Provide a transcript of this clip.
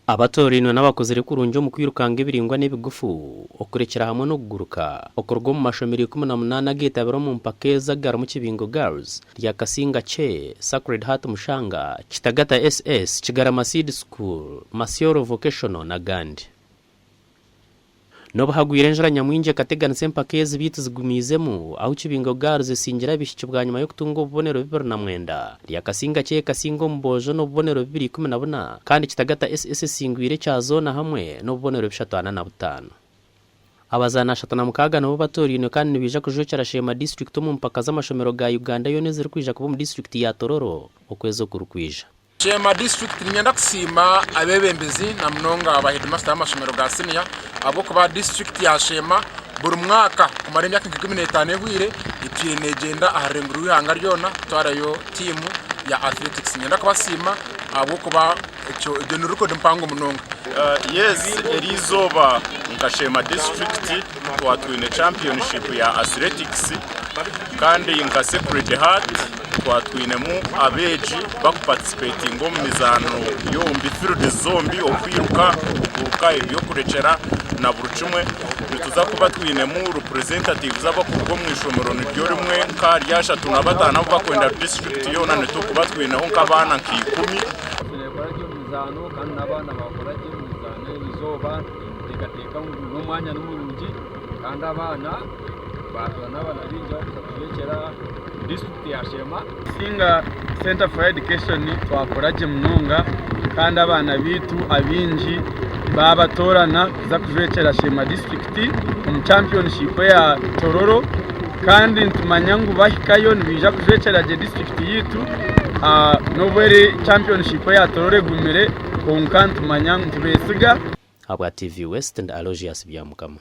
Abatoorainwe n'abakozire kurungi omu kwirukanga ebiraingwa n'ebigufu, okurekyera hamwe n'okuguruka, okuruga omu mashomero 18 ageetabire omu mpaka ezi agarimu Kibingo Girls, Ryakasinga Che, Sacred Heart Mushanga, Kitagata SS, Kigarama Seed School, Masyoro Vocational n'agandi. N'obu hagwire enjura nyamwingi ekateganisa empaka ezi beitu zigumiizemu, ahu Kibingo Girls esingire abaishiki bwanyima y'okutunga obubonero 29, Ryakasinga Kye ekasinga omu boojo n'obubonero 214 kandi Kitagata SS esingwire ekya zoona hamwe n'obubonero 345. Abazaani 36 nibo batoorainwe kandi nibaija kujwekyera Sheema disiturikiti omu mpaka z'amashomero ga Uganda yoona ezirikwija kuba omu disiturikiti ya Tororo okwezi okurikwija. Sheema District Niinyenda kusiima abeebembezi na munonga ba heedimasita b'amashomero ga siniya ahabw'okuba disiturikiti ya Sheema buri mwaka kumara emyaka nka 15 ehweire etwire neegyenda aha rurengo rw'eihanga ryona kutwarayo tiimu ya athletics. Niinyenda kubasiima ahabw'okuba ekyo egyo ni record mpango munonga. Yes eriizooba nka Sheema disiturikiti twaba twine championship ya athletics kandi nka Sacred Heart Twaba twinemu abeegi barikuparticipatinga omu mizaano yombi, fields zombi, okwiruka, okuguruka, eby'okurekyera na buri kimwe. Nituza kuba twinemu representatives abarikuruga omu ishomero niryo rimwe nk'ahari 35 abu barikwenda district yoona nitukuba twineho nk'abaana nka ikumi. Turekora gye omu mizaano kandi n'abaana baakora gye omu mizaano eri izooba ninteekateeka ngu n'omwanya ni murungi kandi abaana baatoorana abaana baingi abarikuza kujwekyera disiturikiti ya Sheema. Singa Centre for Education twakora gye munonga kandi abaana baitu abaingi baabatoorana kuza kujwekyera Sheema disiturikiti omu championship eya Tororo kandi nitumanya ngu bahikayo nibaija kujwekyera gye disiturikiti yaitu n'obu eri championship eya Tororo egumire kwonka nitumanya ngu nitubeesiga. Ahabwa TV West ndi Aloysius Byamukama.